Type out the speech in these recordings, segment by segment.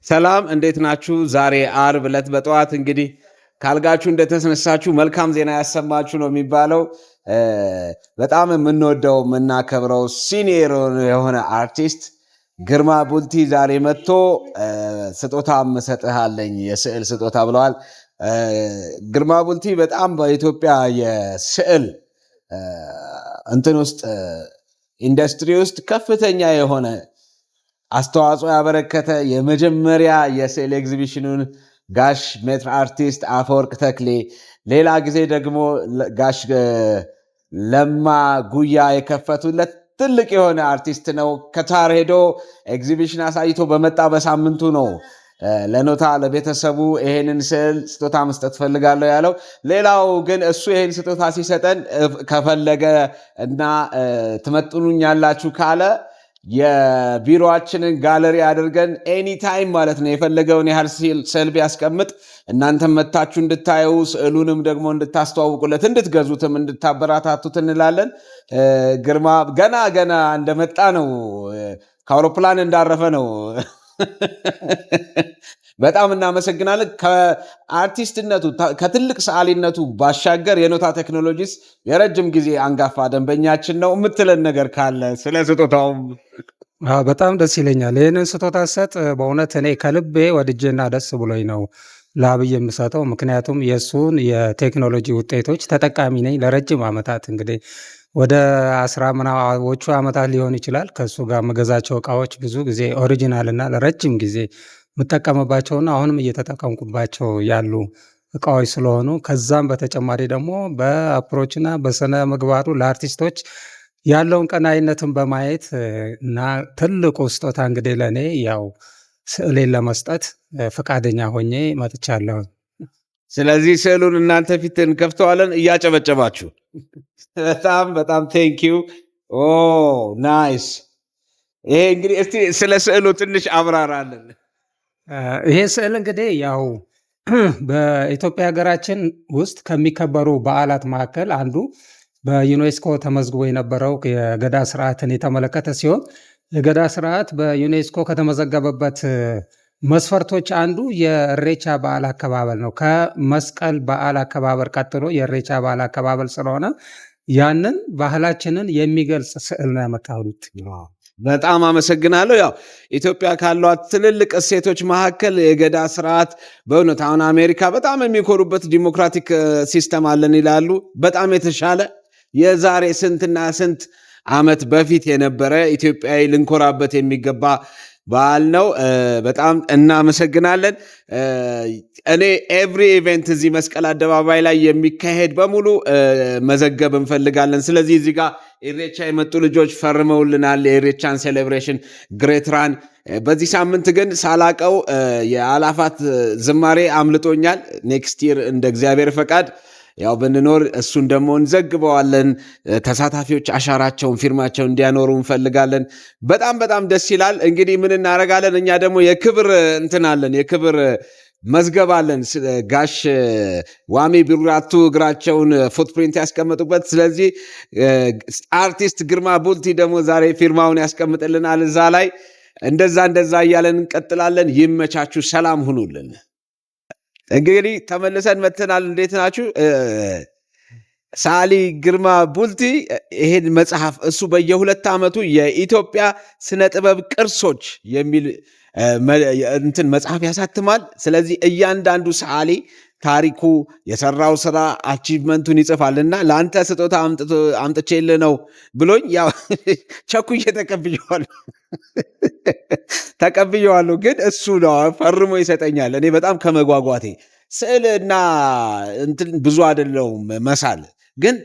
ሰላም፣ እንዴት ናችሁ? ዛሬ አርብ ዕለት በጠዋት እንግዲህ ካልጋችሁ እንደተነሳችሁ መልካም ዜና ያሰማችሁ ነው የሚባለው። በጣም የምንወደው የምናከብረው senior የሆነ አርቲስት ግርማ ቡልቲ ዛሬ መጥቶ ስጦታ እሰጥሃለኝ፣ የስዕል ስጦታ ብለዋል። ግርማ ቡልቲ በጣም በኢትዮጵያ የስዕል እንትን ውስጥ፣ ኢንዱስትሪ ውስጥ ከፍተኛ የሆነ አስተዋጽኦ ያበረከተ፣ የመጀመሪያ የስዕል ኤግዚቢሽኑን ጋሽ ሜትር አርቲስት አፈወርቅ ተክሌ፣ ሌላ ጊዜ ደግሞ ጋሽ ለማ ጉያ የከፈቱለት ትልቅ የሆነ አርቲስት ነው። ከታር ሄዶ ኤግዚቢሽን አሳይቶ በመጣ በሳምንቱ ነው ለኖታ ለቤተሰቡ ይሄንን ስዕል ስጦታ መስጠት ፈልጋለሁ ያለው። ሌላው ግን እሱ ይሄን ስጦታ ሲሰጠን ከፈለገ እና ትመጥኑኛላችሁ ካለ የቢሮአችንን ጋለሪ አድርገን anytime ማለት ነው የፈለገውን ያህል ስዕል ቢያስቀምጥ እናንተም መታችሁ እንድታዩ፣ ስዕሉንም ደግሞ እንድታስተዋውቁለት፣ እንድትገዙትም፣ እንድታበረታቱት እንላለን። ግርማ ገና ገና እንደመጣ ነው፣ ከአውሮፕላን እንዳረፈ ነው። በጣም እናመሰግናለን። ከአርቲስትነቱ፣ ከትልቅ ሰዓሊነቱ ባሻገር የኖታ ቴክኖሎጂስ የረጅም ጊዜ አንጋፋ ደንበኛችን ነው። የምትለን ነገር ካለ ስለ ስጦታውም። በጣም ደስ ይለኛል። ይህንን ስጦታ ሰጥ በእውነት እኔ ከልቤ ወድጄና ደስ ብሎኝ ነው ለአብይ የምሰጠው። ምክንያቱም የእሱን የቴክኖሎጂ ውጤቶች ተጠቃሚ ነኝ ለረጅም ዓመታት፣ እንግዲህ ወደ 10 ምናዎቹ ዓመታት ሊሆን ይችላል። ከእሱ ጋር የምገዛቸው እቃዎች ብዙ ጊዜ original እና ለረጅም ጊዜ የምጠቀምባቸውና አሁንም እየተጠቀምኩባቸው ያሉ እቃዎች ስለሆኑ፣ ከዛም በተጨማሪ ደግሞ በ approach ና በስነ ምግባሩ ለአርቲስቶች ያለውን ቀናይነትን በማየት እና ትልቁ ስጦታ እንግዲህ ለእኔ ያው ስዕሌን ለመስጠት ፈቃደኛ ሆኜ መጥቻለሁ። ስለዚህ ስዕሉን እናንተ ፊት እንከፍተዋለን እያጨበጨባችሁ። በጣም በጣም thank you, nice። ይሄ እንግዲህ እስቲ ስለ ስዕሉ ትንሽ አብራራለን። ይሄ ስዕል እንግዲህ ያው በኢትዮጵያ ሀገራችን ውስጥ ከሚከበሩ በዓላት መካከል አንዱ በዩኔስኮ ተመዝግቦ የነበረው የገዳ ስርዓትን የተመለከተ ሲሆን፣ የገዳ ስርዓት በዩኔስኮ ከተመዘገበበት መስፈርቶች አንዱ የእሬቻ በዓል አከባበር ነው። ከመስቀል በዓል አከባበር ቀጥሎ የእሬቻ በዓል አከባበር ስለሆነ ያንን ባህላችንን የሚገልጽ ስዕል ነው ያመጣሁት። በጣም አመሰግናለሁ። ያው ኢትዮጵያ ካሏት ትልልቅ እሴቶች መካከል የገዳ ስርዓት፣ በእውነት አሁን አሜሪካ በጣም የሚኮሩበት democratic system አለን ይላሉ። በጣም የተሻለ የዛሬ ስንትና ስንት ዓመት በፊት የነበረ ኢትዮጵያዊ ልንኮራበት የሚገባ በዓል ነው። በጣም እናመሰግናለን። እኔ every event እዚህ መስቀል አደባባይ ላይ የሚካሄድ በሙሉ መዘገብ እንፈልጋለን። ስለዚህ እዚህ ጋር ኢሬቻ የመጡ ልጆች ፈርመውልናል። የኢሬቻን celebration great run። በዚህ ሳምንት ግን ሳላቀው የአላፋት ዝማሬ አምልጦኛል። Next year እንደ እግዚአብሔር ፈቃድ ያው ብንኖር እሱን ደግሞ እንዘግበዋለን። ተሳታፊዎች አሻራቸውን፣ ፊርማቸውን እንዲያኖሩ እንፈልጋለን። በጣም በጣም ደስ ይላል። እንግዲህ ምን እናደርጋለን? እኛ ደግሞ የክብር እንትን አለን፣ የክብር መዝገብ አለን። ጋሽ ዋሚ ቢራቱ እግራቸውን footprint ያስቀመጡበት። ስለዚህ አርቲስት ግርማ ቡልቲ ደግሞ ዛሬ ፊርማውን ያስቀምጥልናል እዛ ላይ። እንደዛ እንደዛ እያለን እንቀጥላለን። ይመቻችሁ፣ ሰላም ሁኑልን። እንግዲህ ተመልሰን መጥተናል። እንዴት ናችሁ? ሰዓሊ ግርማ ቡልቲ ይሄን መጽሐፍ እሱ በየ2 ዓመቱ የኢትዮጵያ ስነ ጥበብ ቅርሶች የሚል እንትን መጽሐፍ ያሳትማል። ስለዚህ እያንዳንዱ ሰዓሊ ታሪኩ፣ የሰራው ስራ፣ achievement ኡን ይጽፋል እና ለአንተ ስጦታ አምጥቼልህ ነው ብሎኝ ያው ቸኩዬ ተቀብዬዋለሁ ተቀብዬዋለሁ። ግን እሱ ነው ፈርሞ ይሰጠኛል። እኔ በጣም ከመጓጓቴ ስዕል እና እንትን ብዙ አይደለሁም መሳል፣ ግን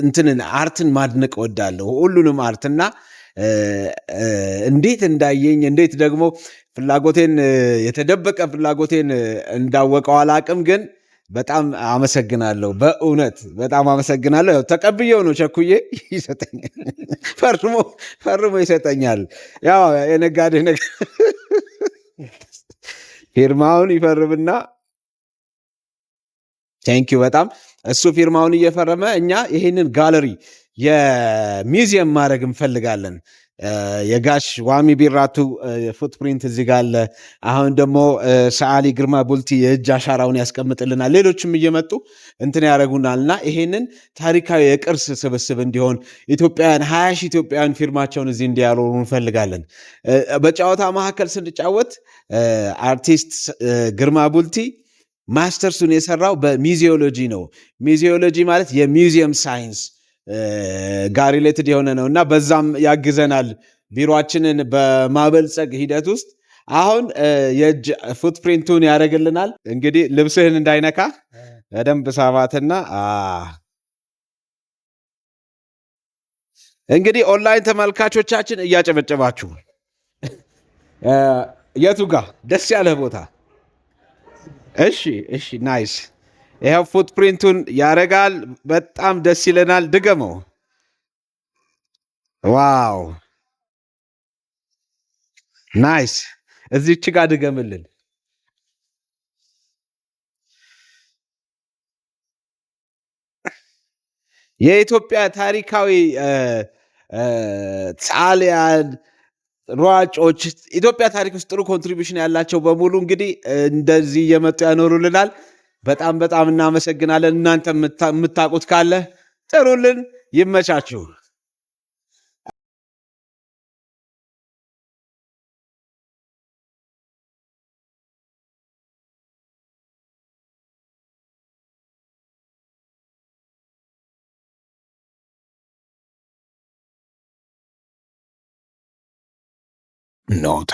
እንትንን art ን ማድነቅ እወዳለሁ። ሁሉንም art እና እንዴት እንዳየኝ፣ እንዴት ደግሞ ፍላጎቴን፣ የተደበቀ ፍላጎቴን እንዳወቀው አላቅም፣ ግን በጣም አመሰግናለሁ። በእውነት በጣም አመሰግናለሁ። ያው ተቀብዬው ነው ቸኩዬ፣ ይሰጠኛል፣ ፈርሞ ፈርሞ ይሰጠኛል። ያው የነጋዴ ነገር ፊርማውን ይፈርምና thank you በጣም። እሱ ፊርማውን እየፈረመ እኛ ይህንን ጋለሪ የሚውዚየም ማድረግ እንፈልጋለን። የጋሽ ዋሚ ቢራቱ footprint እዚህ ጋር አለ። አሁን ደግሞ ሰዓሊ ግርማ ቡልቲ የእጅ አሻራውን ያስቀምጥልናል። ሌሎችም እየመጡ እንትን ያደርጉናል እና ይሄንን ታሪካዊ የቅርስ ስብስብ እንዲሆን ኢትዮጵያውያን፣ 20,000 ኢትዮጵያውያን ፊርማቸውን እዚህ እንዲያኖሩ እንፈልጋለን። በጨዋታ መካከል ስንጫወት አርቲስት ግርማ ቡልቲ ማስተርሱን የሰራው በ museology ነው። Museology ማለት የ museum science ጋር related የሆነ ነው እና በዛም ያግዘናል ቢሮአችንን በማበልጸግ ሂደት ውስጥ። አሁን የእጅ footprint ኡን ያደርግልናል። እንግዲህ ልብስህን እንዳይነካ በደንብ ሳባትና እንግዲህ ኦንላይን ተመልካቾቻችን እያጨበጨባችሁ የቱ ጋር ደስ ያለህ ቦታ? እሺ፣ nice። ይኸው footprint ኡን ያደርጋል። በጣም ደስ ይለናል። ድገመው። Wow, nice። እዚች ጋር ድገምልን። የኢትዮጵያ ታሪካዊ ሰዓሊያን፣ ሯጮች፣ ኢትዮጵያ ታሪክ ውስጥ ጥሩ contribution ያላቸው በሙሉ እንግዲህ እንደዚህ እየመጡ ያኖሩልናል። በጣም በጣም እናመሰግናለን። እናንተ የምታውቁት ካለ ጥሩልን። ይመቻችሁ። ኖታ።